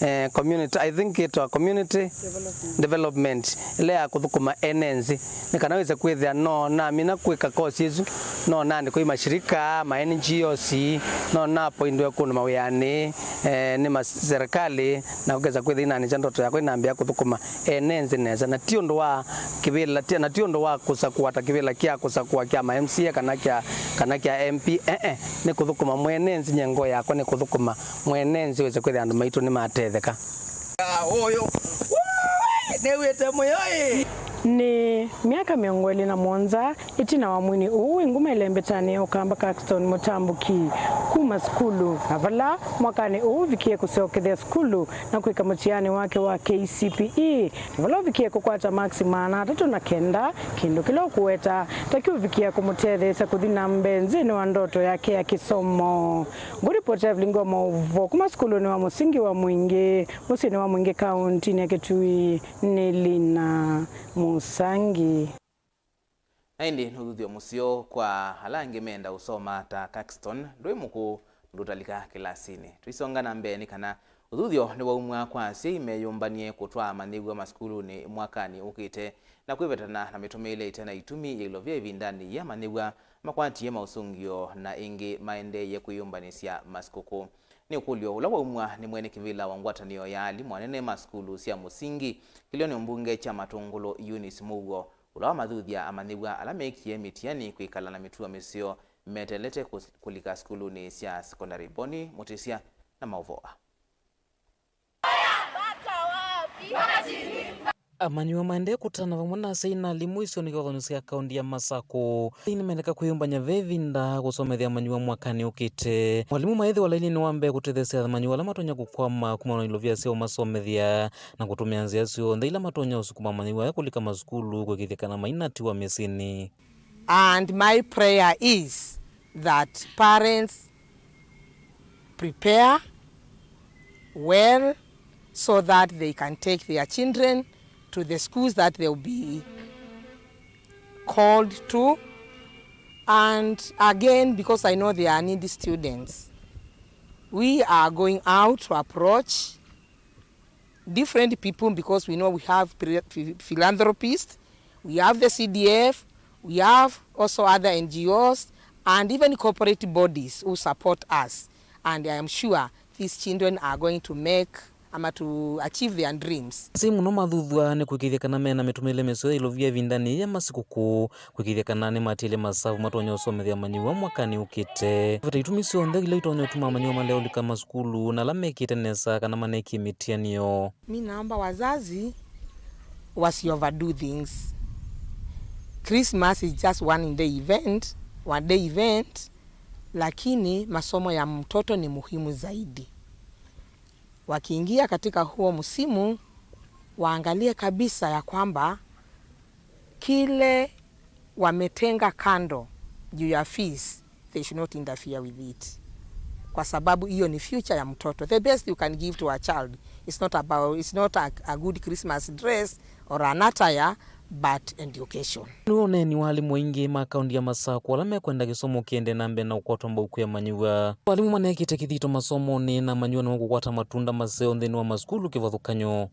eh, community, I think yĩtwa community development, ĩla ya kũthũkũma ene nzĩ, nĩ kana wĩse kwĩthĩa no namina kwĩka kosi ĩsu, no naandĩkwa i mashirika, ma N G Os, no napoindwe kũndũ mawĩanĩ, eh, nĩ ma serikali, na kũkesa kwĩthĩa inanĩkya ndoto yakwa inambĩa kũthũkũma ene nzĩ nesa, na ti ũndũ wa kĩvĩla, ti, na ti ũndũ wa kũsakũa ta kĩvĩla kya kũsakũa kya ma M C A kana kya, kana kya M P, eh, eh, nĩ kũthũkũma mwene nzĩ, nye ngoo yakwa nĩ kũthũkũma mwene nzĩ wĩse kwĩthĩa andũ maitũ nĩmatetheka. Ah, ũyũ. Wee, nĩwĩte mũyo ĩ. Nĩ myaka mĩongo ĩlĩ na mũonza ĩtina wa mwini ũũ wĩ nguma ĩlembetanĩ ya Ũkamba Caxton Mũtambũki kuma sukulu, na vala mwakanĩ ũũ ũvikie kũsyokethya sukulu na kwĩka mũtiani wake wa K C P E, na vala ũvikie kũkwata makisi maana atatũ na kenda, kĩndũ kĩla ũkũweta ta kĩũvikia kũmũtetheesya kũthi na mbee nzĩnĩ wa ndoto yake ya kĩsomo. Ngũripoti Evelyn Ngoma Ũvo kuma sukulunĩ wa mũsingi wa Mwingĩ, mũsyĩnĩ wa Mwingĩ, kauntinĩ ya Kitui, nĩ Lina Mũsangi. Na ĩndĩ nĩ ũthuthyo mũseo kwa ala angĩ menda ũsoma ta Caxton, ndwĩ mũkũũ, ndũtalika kĩlasinĩ. Tũisonga na mbee nĩ kana ũthuthyo nĩwaumw'a kwa asyai meyũmbanie kũtwaa amanyĩw'a masukulunĩ mwakanĩ ũkĩte, na kwĩvetana na mĩtũmĩĩle ĩte na itumi ya ilovya ĩvindanĩ yĩĩ amanyĩw'a makwatie maũsũngĩo na ĩngĩ maendeeye kwĩyũmbanĩsya masikũkũ. Nĩ ũkũlyo ũla waumw'a nĩ mwene kĩvĩla wa ngwatanĩo ya alimũ anene ma sukulu sya mũsingi kĩlĩonĩ mbunge kya Matũngũlũ, Eunice Mũuo, ũla wamathuthya amanyĩw'a ala mekie mĩtiani kwĩkala na mĩtuo mĩseo meteelete kũs-, kũlika sukulunĩ sya sekondalĩ. Boni Mũtĩsya na maũvoo aa. Amanyĩw'a maendee kũtana vamwe na asyai na alimũ isionĩ kĩvathũkany'o sya kaũnti ya Masakũ. Asyai nĩmeleka kwĩyũmbany'a ve ĩvinda kũsomethya amanyĩw'a mwakanĩ ũkĩte. Mwalimũ maĩthĩwa lainĩ wa mbee kũtetheesya amanyĩw'a ala matonya kũkwama kumana na ilovya sya ũmasomethya na kũtũmĩa nzĩa syonthe ila matonya ũsukuma amanyĩw'a aya kũlika masukulu kũĩkĩĩthya kana mainatiwa mĩsyĩnĩ. And my prayer is that parents prepare well so that they can take their children to the schools that they'll be called to. And again, because I know they are needy students, we are going out to approach different people, because we know we have phila-, phi-, philanthropists, we have the C D F, we have also other N G Os, and even corporate bodies who support us. And I am sure these children are going to make, ama, to achieve their dreams. Asyai mũno mathuthw'a nĩ kũĩkĩĩthya kana mena mĩtũmĩĩle mĩseo ya ilovya ĩvindanĩ yĩĩ ya masikũkũ, kũĩkĩĩthya kana nĩmatiĩlye masavu matonya ũsomethya amanyĩw'a mwakanĩ ũkĩte. Kũveta itumi syonthe ila itonya ũtuma amanyĩw'a malea ũlika masukulu na ala mekĩte nesa kana maneekie mĩtiani yoo. Mi naomba wazazi wasi overdo things. Christmas is just one day event, one day event, lakini masomo ya mtoto ni muhimu zaidi. Wakiingia katika huo msimu, waangalie kabisa ya kwamba kile wametenga kando juu ya fees, they should not interfere with it, kwa sababu hiyo ni future ya mtoto. The best you can give to a child is not about, it's not a, a good Christmas dress or an attire, but education. Nĩ ũneeni wa alimũ aingĩ ma kaũnti ya Masakũ ala mekwenda kĩsomo kĩendee na mbee na ũkwatwa mbau kwĩ amanyĩw'a. Alimũ manekĩte kĩthito masomonĩ na amanyĩw'a nĩmekũkwata matunda maseo nthĩnĩ wa masukulu kĩvathũkany'o.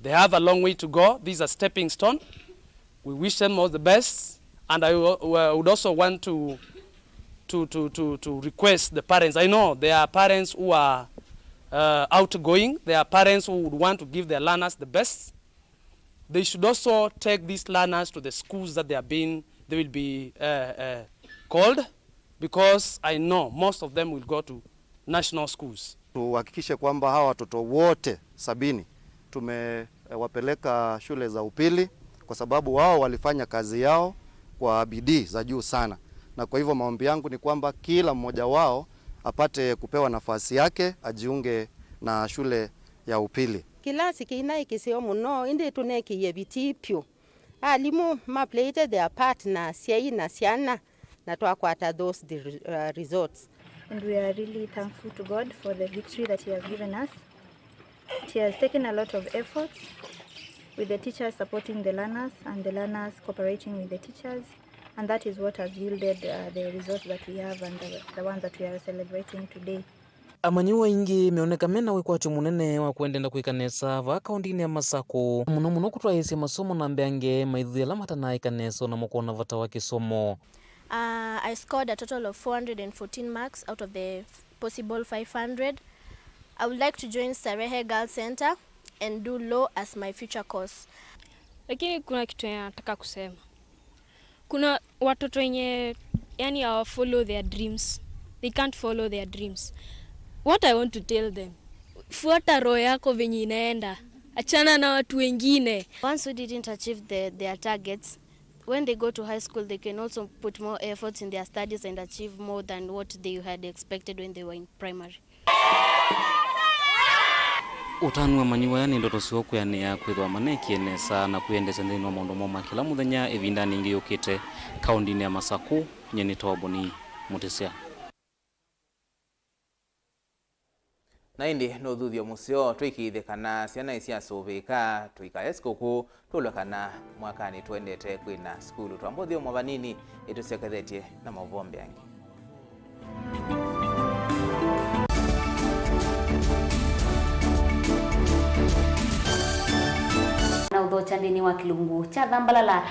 They have a long way to go. This is a stepping stone. We wish them all the best. And I wo-, wo-, would also want to, to, to, to, to request the parents. I know there are parents who are, uh, outgoing. There are parents who would want to give their learners the best. They should also take these learners to the schools that they have been, they will be, uh, uh, called, because I know most of them will go to national schools. Tuhakikishe kwamba hawa watoto wote sabini tumewapeleka shule za upili, kwa sababu wao walifanya kazi yao kwa bidii za juu sana, na kwa hivyo maombi yangu ni kwamba kila mmoja wao apate kupewa nafasi yake ajiunge na shule ya upili. Kĩlasi kĩinaĩ kĩseo mũno, ĩndĩ tũnekĩie vitii vyũ. Alimũ ma played their part na asyai na syana, na twakwata those the re-, uh, results. And we are really thankful to God for the victory that He has given us. It has taken a lot of efforts, with the teachers supporting the learners and the learners cooperating with the teachers, and that is what has yielded, uh, the results that we have and the, the ones that we are celebrating today. Amanyĩw'a aingĩ meoneka mena wĩkwatyo mũnene wa kũendeea kwĩka nesa vaa kaũndĩnĩ ya Masakũ, mũno mũno kũtwaĩĩsya masomo na mbeange maithuthya ala matanaĩka nesa, o namo kwona vata wa kĩsomo. Uh, I scored a total of four hundred and fourteen marks out of the possible five hundred. I would like to join Starehe Girls Center and do law as my future course. Lakini kuna kitu nataka kusema. Kuna watoto wenye, yani, hawa follow their dreams. They can't follow their dreams. What I want to tell them, fuata roho yako venye inaenda. Achana na watu wengine. Ones who didn't achieve the, their targets, when they go to high school, they can also put more efforts in their studies and achieve more than what they had expected when they were in primary. Ũtanu wa amanyĩw'a aya nĩ ndoto syoo kwĩanĩa kwĩthĩwa maneekie nesa na kwĩyendeesya nthĩnĩ wa maũndũ moo ma kĩla mũthenya ĩvindanĩ yĩngĩ yũkĩte. Kaũndĩnĩ ya Masakũ, nyie nĩtawa Boni Mũtĩsya. Na ĩndĩ nĩ ũthuthyo mũseo twĩkĩĩthye kana syana nĩsyasũvĩĩka, tũikaye sikũkũ, tũlwe kana mwakanĩ tũendete kwĩna sukulu. Twambũthye ũmwe vanini, ĩtũsyokethetye na maũvoo mbeange. Na ũthokya nthĩnĩ wa kĩlungu kya thambalala.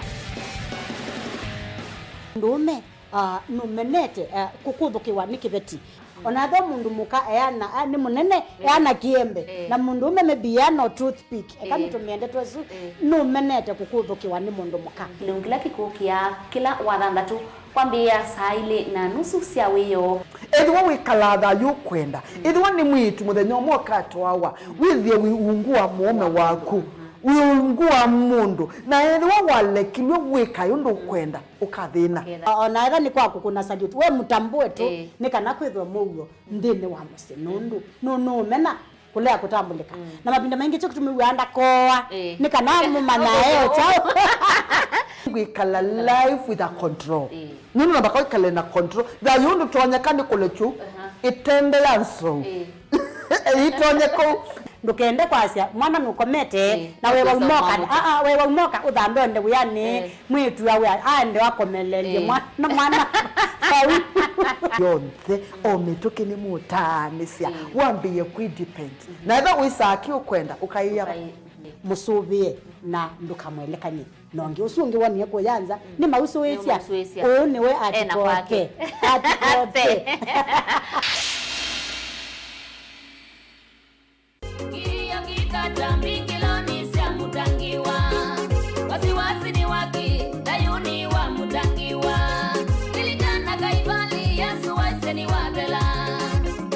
Ndũũme, ah, nũmenete, ah, kũkũthũkĩwa nĩ kĩveti. Ona ethĩwa mũndũ mũka eana, ah, nĩ mũnene, eh, eana kĩembe. Eh. Na mũndũũme maybe eana o toothpick. Eka, eh, nĩtũmĩe ndeto ĩsu, eh, nũmenete kũkũthũkĩwa nĩ mũndũ mũka. Kĩlungu kĩla kĩkũkĩa kĩla wathanthatũ kwambĩĩa saa ilĩ na nusu sya wĩoo. Ethĩwa wĩkalaa thayũ ũkwenda, ethĩwa nĩ mwĩĩtu mũthenya ũmwe ũkatwawa, wĩthĩe wĩ ungu wa mũũme waku, wĩ ungu wa mũndũ, na ethĩwa walekilw'e wĩkae ũndũ ũkwenda, ũkathĩna. Ũkethĩa. O-, ona ethĩwa nĩ kwa kũkũna salute, we mũtambũe tu, ĩĩ, nĩ kana kwĩthwe mũuo nthĩnĩ wa mũsyĩ, nũndũ nũ-, nũũmena kũlea kũtambũlĩka. Mm. Na mavinda maingĩ kyo kĩtũmĩw'aa ndakooa, ĩĩ, nĩ kana mũmanyae o kyaũ. Kwĩkala life with a control. Ĩĩ. Nũndũ nambaka wĩkale na control. Thayũ ndũtonyeka nĩ kũlekyu, aha, ĩtende ya nzou. Ĩĩ. Ĩtonye kũu. Ndũkende kwasya mwana nũkomete, ĩĩ, na wewa ũkwĩsa umoka, mwamuka. Aa, wewa umoka ũthambe ũende wĩanĩ, ĩĩ, mwĩĩtu awe aende akomelelye, ĩĩ, mwana, mwana vau. Yonthe, o mĩtũkĩ nĩmũtaanĩsya, ĩĩ, wambĩĩe kwĩ depend. Mhm. Na ethĩwa wĩsaa kĩ ũkwenda, ũkaĩa. Ũkaĩ-, ĩĩ, mũsũvĩe na ndũkamwelekany'e. Na ũngĩ ũsu ũngĩ wonie kũya nza, mm, nĩmausũĩsya. Nĩmausũĩsya. Ũũ nĩwe ena kwake. Atikoke. Atikoke. Kilio kikata mbingiloni sya Mũtangiwa. Wasiwasi ni waki, thayuni wa Mũtangiwa. Lilikana Kaivali, Yesu waisye nĩwathela.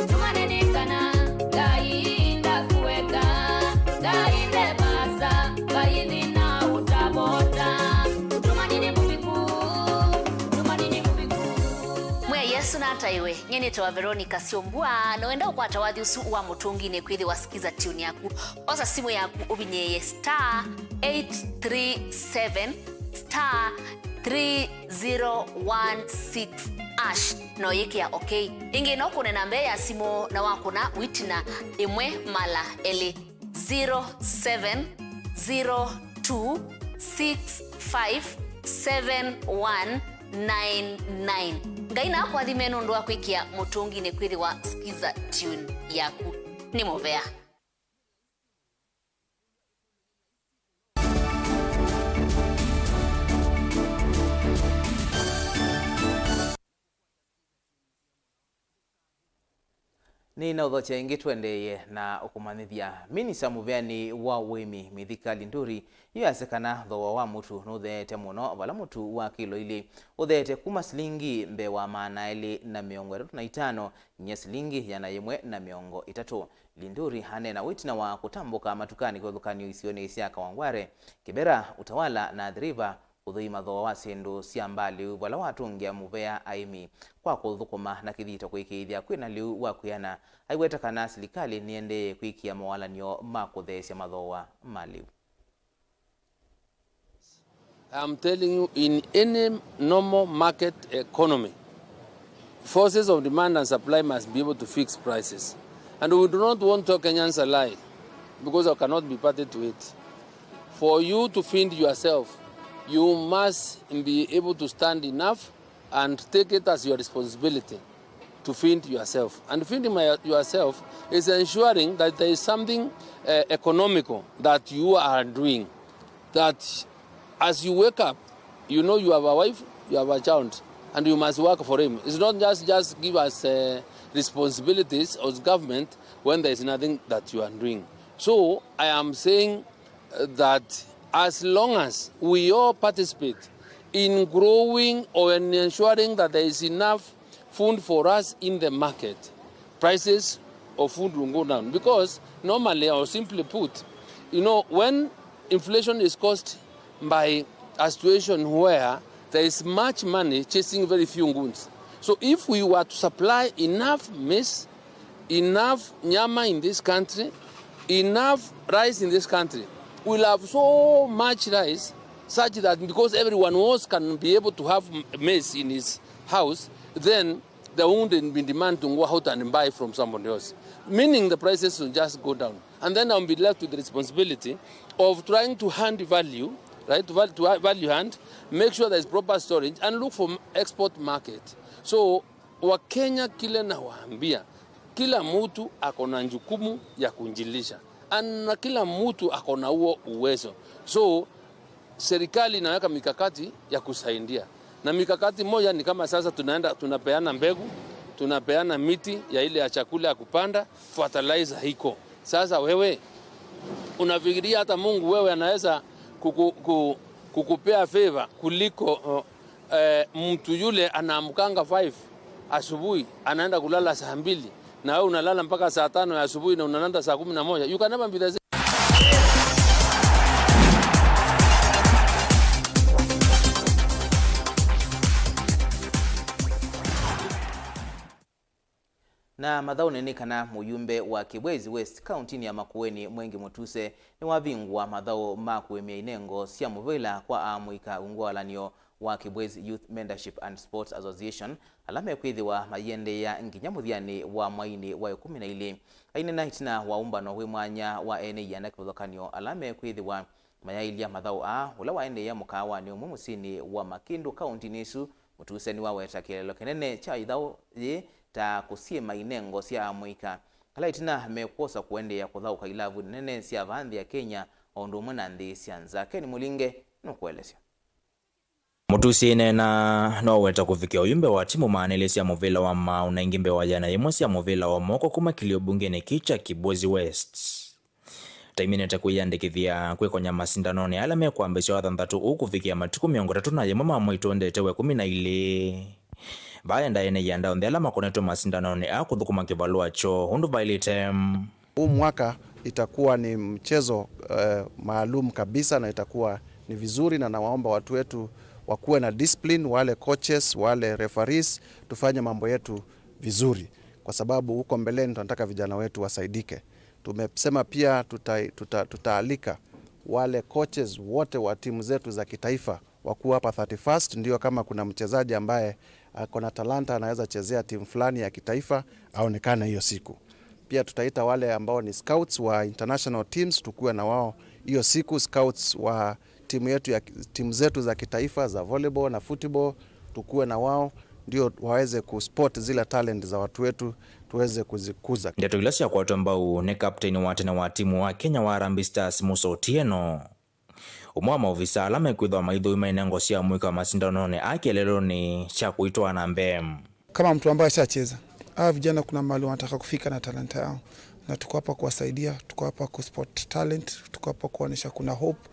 Tumaneni kana Ngai ndakueka, Ngai ndevasa, Ngai thĩna ũtavota. Tumanini mũviku, tumanini mũviku. Mwĩa Yesu nataĩwe. Nyie nĩtawa Veronica Syombua, na wenda ũkwata wathi ũsu wa Mũtũnginĩ kwĩthĩwa Skiza Tune yaku. Osa simũ yaku ũvinyĩĩe star eight three seven star three zero one six hash na ũyĩkĩa okay. Ĩngĩ no kũne namba ya simũ na wakũna wĩtina ĩmwe mala elĩ, zero seven zero two six five seven one nine nine. Ngai nakũathime nũndũ wa kwĩkĩa Mũtũnginĩ kwĩthĩwa Skiza Tune yaku. Nĩ mũvea. Nĩnaũthokya ĩngĩ tũendeeye na ũkũmanyĩthya. Minista mũveanĩ wa ũĩmi Mithika Linturi yu asya kana thooa wa mũtu nũtheete mũno, vala mũtu wa kilo ilĩ ũtheete kuma silingi mbee wa maana elĩ na mĩongo ĩtatũ na itano nginya silingi ĩana yĩmwe na mĩongo ĩtatũ. Linturi aneena wĩtina wa kũtambũka matukanĩ kĩvathũkany'o isionĩ sya Kawangware, Kibera, Utawala na Athi River, kũthũima thooa wa syĩndũ sya mbaa lĩu vala watũngĩa mũvea aĩmi kwa kũthũkũma na kĩthito kũĩkĩĩthya kwĩna lĩu wa kwĩana. Aiweta kana silikalĩ nĩendeee kwĩkĩa mawalany'o ma kũtheesya mathooa ma lĩu. I'm telling you, in any normal market economy, forces of demand and supply must be able to fix prices. And we do not want to tell Kenyans a lie, because I cannot be party to it. For you to feed yourself, you must be able to stand enough and take it as your responsibility to feed yourself. And feeding my, yourself is ensuring that there is something uh, economical that you are doing, that as you wake up, you know you have a wife, you have a child, and you must work for him. It's not just, just give us uh, responsibilities as government when there is nothing that you are doing. So I am saying uh, that as long as we all participate in growing or in ensuring that there is enough food for us in the market, prices of food will go down. Because normally, or simply put, you know, when inflation is caused by a situation where there is much money chasing very few goods. So if we were to supply enough maize, enough nyama in this country, enough rice in this country, we'll have so much rice such that because everyone else can be able to have m- maize in his house, then there wouldn't be demand to go out and buy from somebody else, meaning the prices will just go down. And then I'll be left with the responsibility of trying to hand value, right, to, val- to ha- value hand, make sure there's proper storage and look for m- export market. So Wakenya, kile nawaambia, kila mtu ako na jukumu ya kujilisha, na kila mtu ako na huo uwezo. So serikali inaweka mikakati ya kusaidia, na mikakati moja ni kama sasa tunaenda tunapeana mbegu, tunapeana miti ya ile ya chakula ya kupanda, fertilizer iko. Sasa wewe unafikiria hata Mungu wewe anaweza kuku, ku, kukupea favor kuliko uh, eh, mtu yule anaamkanga five asubuhi, anaenda kulala saa mbili, na wewe unalala mpaka saa tano ya asubuhi na unalala saa kumi na moja. You can never be the same. Na mathaũnĩ nĩ kana mũyumbe wa Kibwezi West kauntinĩ ya Makueni, Mwengi Mutuse, nĩwavingũa mathaũ ma kũĩmĩa inengo sya mũvĩla kwa aamũika ungu wa walan'yo wa Kibwezi Youth Mentorship and Sports Association, ala mekwĩthĩwa mayĩendeea nginya mũthyanĩ wa mwainĩ wa ĩkũmi na ilĩ. Aineena ĩtina wa ũmbano wĩ mwanya wa ene ianda kĩvathũkany'o ala mekwĩthĩwa mayaĩlya mathaũ aa, ũla waendeea mũkaawanĩ ũmwe mũsyĩnĩ wa Makĩndũ, kauntinĩ ĩsu, Mutuse nĩwaweta kĩeleelo kĩnene kya ĩthaũ yĩĩ ta kũsyĩma inengo sya amũika ala ĩtina mekwosa kũendeea kũthaũka ilavunĩ nene sya vaa nthĩ ya Kenya o ũndũ ũmwe na nthĩ sya nza. Ken Mũlinge nũkũelesya. Mutuse aineena noweta kũvikĩa ũyumbe wa timũ maanĩlĩ sya mũvĩla wa maaũ na ingĩ mbewa yĩana yĩmwe sya mũvĩla wa moko kuma kĩlio mbungenĩ kĩĩ kya Kibwezi West. Taiminĩte kwĩyandĩkĩthya kwĩkonya masindanonĩ ala mekwambĩĩsya wathanthatũ ũũ kũvikĩa matukũ mĩongo ĩtatũ na yĩmwe ma mwei tũendete wa ĩkũmi na ilĩ. Vaa endaa ene ianda onthe ala makonetwe masindanonĩ aa kũthũkũma kĩvalũa kyoo ũndũ vaĩlĩte. Huu mwaka itakuwa ni mchezo eh, maalum kabisa, na itakuwa ni vizuri, na nawaomba watu wetu wakuwe na discipline, wale coaches, wale referees, tufanye mambo yetu vizuri, kwa sababu huko mbeleni tunataka vijana wetu wasaidike. Tumesema pia tuta, tuta, tutaalika wale coaches wote wa timu zetu za kitaifa wakuwa hapa thirty-first, ndio kama kuna mchezaji ambaye ako na talanta anaweza chezea timu fulani ya kitaifa aonekane hiyo siku. Pia tutaita wale ambao ni scouts wa international teams, tukuwe na wao hiyo siku, scouts wa timu yetu ya, timu zetu za kitaifa za volleyball na football, tukuwe na wao ndio waweze kuspot zile talent za watu wetu, tuweze kuzikuza. Ndeto ila syakwatwa mbau nĩ kapteni wa tene wa timu wa Kenya wa Harambee Stars, Musa Otieno. Ũmwe wa maovisa ala mekwĩthwa maithũima inengo sya mũika masindanonĩ aa kĩeleelonĩ kya kũitwaa na mbee. Kama mtu ambaye ashacheza, hawa vijana kuna mahali wanataka kufika na talanta yao, na tuko hapa kuwasaidia, tuko hapa kuspot talent, tuko hapa kuonyesha kuna hope,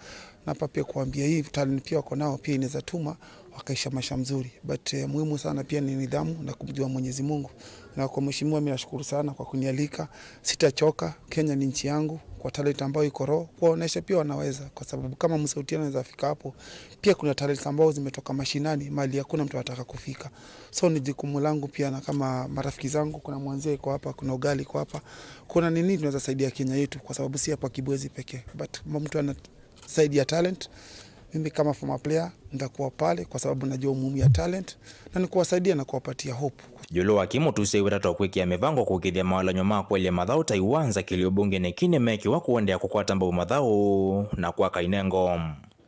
na hapa pia kuambia hii talent pia wako nao pia inaweza tuma wakaisha maisha mzuri. But eh, muhimu sana pia ni nidhamu na kumjua Mwenyezi Mungu. Na kwa mheshimiwa, mimi nashukuru sana kwa kunialika. Sitachoka. Kenya ni nchi yangu. Kwa talent ambayo iko roho, kuwaonesha pia wanaweza, kwa sababu kama Musa Otieno anaweza fika hapo, pia kuna talents ambao zimetoka mashinani, mahali hakuna mtu anataka kufika. So ni jukumu langu pia, na kama marafiki zangu, kuna Mwanzia iko hapa, kuna Ugali iko hapa, kuna nini tunaweza saidia Kenya yetu, kwa sababu si hapa Kibwezi pekee, but mtu ana zaidi ya talent, Mimi kama former player nitakuwa pale kwa sababu najua umuhimu ya talent na ni kuwasaidia na kuwapatia hope. Ĩũlũ wa kĩĩ, mũtusei wĩtatwa kwĩkĩa mĩvango kũkĩthya mawalany'o ma kũelya mathaũ ta iwanza kĩlĩo mbungenĩ kĩĩ nĩmekĩwa kũendeea kũkwata mbau mathaũ na kwaka inengo.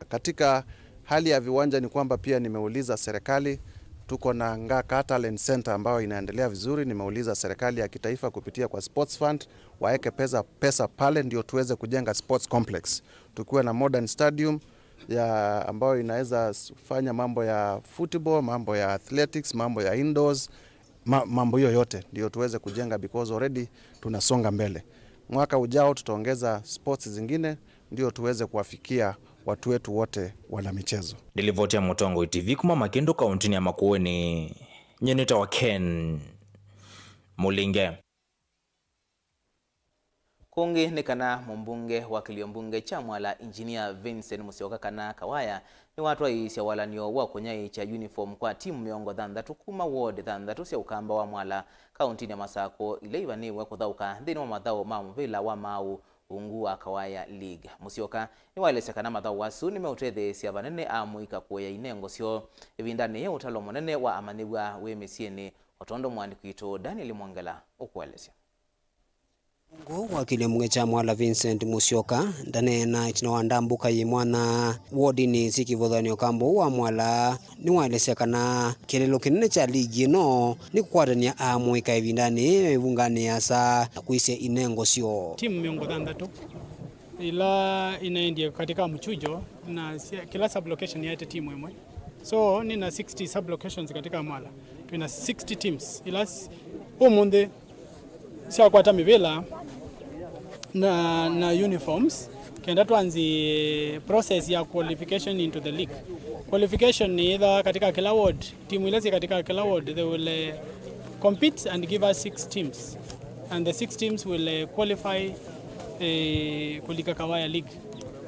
Katika hali ya viwanja ni kwamba pia nimeuliza serikali, tuko na Ngaka Talent Center ambayo inaendelea vizuri. Nimeuliza serikali ya kitaifa kupitia kwa Sports Fund waeke pesa, pesa pale ndio tuweze kujenga sports complex. Tukiwa na modern stadium ya ambayo inaweza s-, fanya mambo ya football, mambo ya athletics, mambo ya indoors, ma-, mambo hiyo yote ndio tuweze kujenga because already tunasonga mbele. Mwaka ujao tutaongeza sports zingine ndio tuweze kuwafikia watu wetu wote wana michezo. Nĩ livoti ya Mũtongoi T V kuma Makĩndũ, kauntinĩ ya Makueni, nyie nĩtawa Ken Mũlinge. Kũngĩ nĩ kana mũmbunge wa kĩlio mbunge kya Mwala, Engineer Vincent Musyoka, kana Kawaya, nĩwatwaĩĩsya walany'o wa kũnyaĩĩkya uniform kwa timu mĩongo thanthatũ kuma ward thanthatũ sya Ũkamba wa Mwala, kauntinĩ ya Masakũ, ila ivanĩĩwe kũthaũka nthĩnĩ wa mathaũ ma mũvĩla wa maaũ ungu wa Kawaya League. Musyoka nĩwaelesya kana mathaũ asu nĩmeũtetheesya vanene amũika kũea inengo syoo ĩvindanĩ yĩ ũtalo mũnene wa amanyĩw'a wĩ mĩsyĩnĩ, o tondũ mũandĩki witũ Daniel Mwongela ũkũelesya. Mũmbunge wa kĩlio mbunge kya Mwala, Vincent Musyoka, ndaneena ĩtina wa ndambũka yĩ mwanya wodinĩ syĩ kĩvathũkany'o Ũkamba ũũ wa Mwala. Nĩwaelesya kana kĩeleelo kĩnene kya ligi ĩno nĩ kũkwatany'a amũika ĩvindanĩ yĩ ĩvunganĩ yasa na kwĩsya inengo syoo. Timu mĩongo thanthatũ ila inaendie katika mchujo, na sia-, kila sub-location yaete timu ĩmwe. So, nina sixty sub-locations katika Mwala. Twina sixty teams. Ila s-, ũmũnthĩ syakwata mĩvĩla na, na uniforms, kenda twanzi process ya qualification into the league. Qualification ni either katika kila ward, timu ila syĩ katika kila ward, they will, eh, compete and give us six teams. And the six teams will, eh, qualify, eh, kũlika Kawaya League.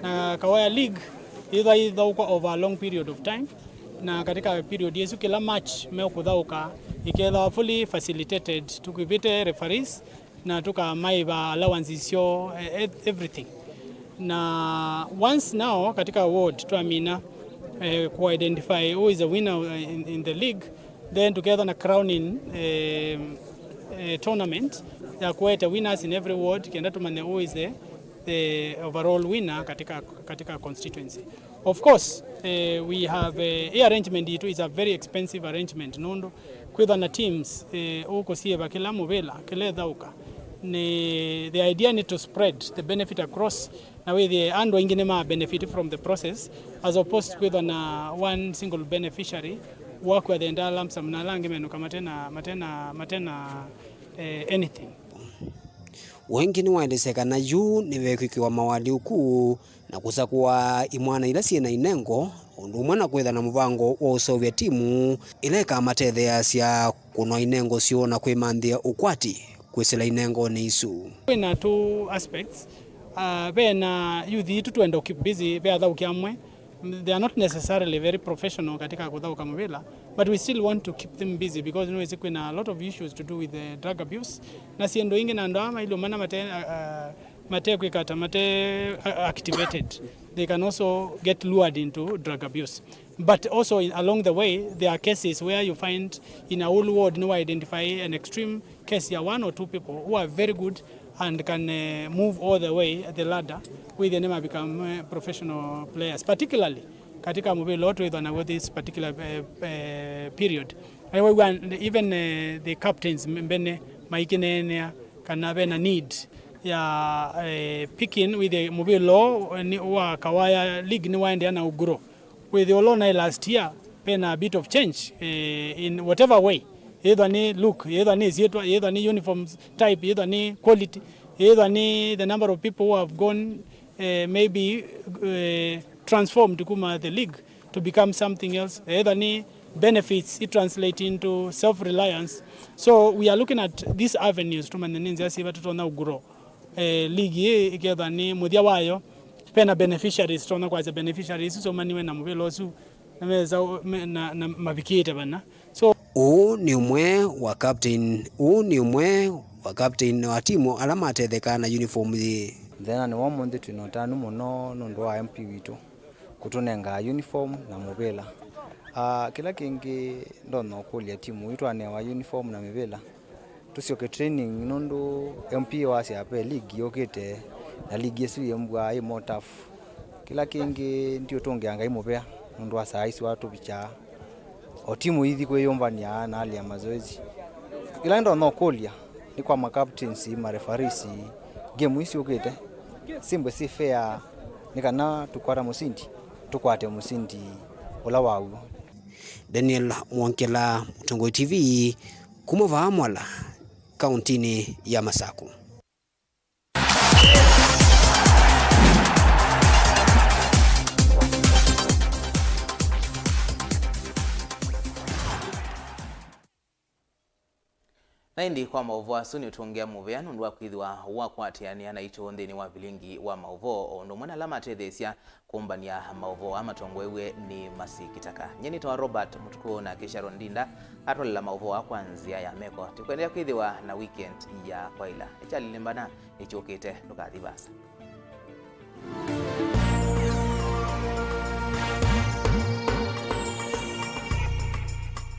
Na Kawaya League ĩtha-, ĩthaũkwa over a long period of time. Na katika period ĩsu, kĩla match mekũthaũka ĩkethĩwa fully facilitated, tũkĩvĩte referees na tũkamaĩva allowances syoo, e-, e-, everything. Na once now katika ward twamina, eh, ku identify who is a winner, eh, in, in the league, then tũkethĩwa na crowning, eh, eh, tournament ya kũete winners in every ward, kenda tũmanye who is the, the overall winner katika, katika constituency. Of course, eh, we have, eh, hii arrangement yetu is a very expensive arrangement, nũndũ kwĩthwa na teams, eh, ũkũsiĩva kĩla mũvĩla, kĩla ĩthaũka. Nĩ, the idea nĩ to spread the benefit across, na wĩthĩe andũ aingĩ nĩ ma benefit from the process, as opposed to kwĩthwa na one single beneficiary wakw'a the entire lump sum, na ala angĩ menũka matena, matena, matena, eh, anything. Wengĩ nĩwaelesya kana yu nĩvekwĩkĩwa mawaliũku na kũsakũa imwana ila syĩ na inengo, ũndũ ũmwe na kwĩtha na mũvango wa ũseũvya timu ĩla ĩkamatetheeasya kũnwa inengo syoo na kwĩmanthĩa ũkwati kwĩsĩla inengonĩ isu. Kwĩna two aspects. Uh, ve na youth itũ twenda keep busy, ve athaũki amwe, they are not necessarily very professional katika kũthaũka mũvĩla, but we still want to keep them busy because nĩwĩsĩ kwĩna a lot of issues to do with the drug abuse na syĩndũ ingĩ, na andũ aa mailũmana mate, uh, uh, mate kwĩka ata, mate, uh, activated, they can also get lured into drug abuse. But also in, along the way, there are cases where you find in a whole ward, you identify an extreme case ya one or two people who are very good and can, uh, move all the way the ladder with them become, uh, professional players, particularly katika mũvĩla ũũ twĩthwa naw'o this particular, uh, uh, period. Even, uh, the captains mbene maikĩneenea kana vena need ya, eh, picking with the mũvĩla ũũ, eh, nĩ wa Kawaya League nĩwaendeea na ũgrow. Wĩthĩe ũla ũnaĩ last year, vena a bit of change, eh, in whatever way. Yĩthwa nĩ look, yĩthwa nĩ ĩsyĩtwa, yĩthwa nĩ uniforms type, yĩthwa nĩ quality, yĩthwa nĩ the number of people who have gone, eh, maybe, eh, transformed kuma the league to become something else, either nĩ benefits i translate into self reliance. So we are looking at these avenues tũmanye nĩ nzĩa syĩva tũtonya grow, eh, league ĩĩ ĩkethwa nĩ mũthya wayo, vena beneficiaries tũtonya kwasya beneficiaries isu syũmaniwe na mũvĩla ũsu, na mesa, me, na, na mavikĩte vana. So Ũũ nĩ ũmwe wa captain, ũũ nĩ ũmwe wa captain wa timu ala matethekaa na uniform yĩĩ. Mũthenya nĩ wa ũmũnthĩ twĩ na ũtanu mũno nũndũ wa M P witũ. Ũtũnengaa uniform na mũvĩla. Ah, kĩla kĩngĩ ndonya ũkũlya timu ii twanewa uniform na mĩvĩla, tũsyoke training, nũndũ M P wasya ve ligi yũkĩte, na ligi ĩsu yĩmbwa ĩ more tough. Kĩla kĩngĩ ndiũtũngĩa Ngai mũvea nũndũ wa saa isu atũvikyaa. O timu ithi kwĩyũmbany'a na hali ya mazoezi. Ĩla ndonya ũkũlya nĩ kwa ma captains, ma referees, game isu syũkĩte simbwe si fair, nĩ kana tũkwata mũsindi, tũkwate mũsindi ũla waw'o. Daniel Mwongela, Mũtongoi T V, kuma vaa Mwala, kauntinĩ ya Masaku. Na ĩndĩ kwa maũvoo asu nĩũtũngĩa mũvea nũndũ wa kwĩthĩwa wakwatĩanĩa naitũ nthĩnĩ wa vilingi wa maũvoo, o ũndũ ũmwe na ala matetheesya kũmbany'a maũvoo aa matongoew'e nĩ Mercy Kitaka. Nyie nĩtawa Robert Mũtukũ, nake Sharon Ndinda atwalela maũvoo aa kwa nzĩa ya meko. Tũkwendeea kwĩthĩwa na weekend ya kwaĩla. Nĩ Charlie Limbana nĩkyũkĩte, ndũkathi vaasa.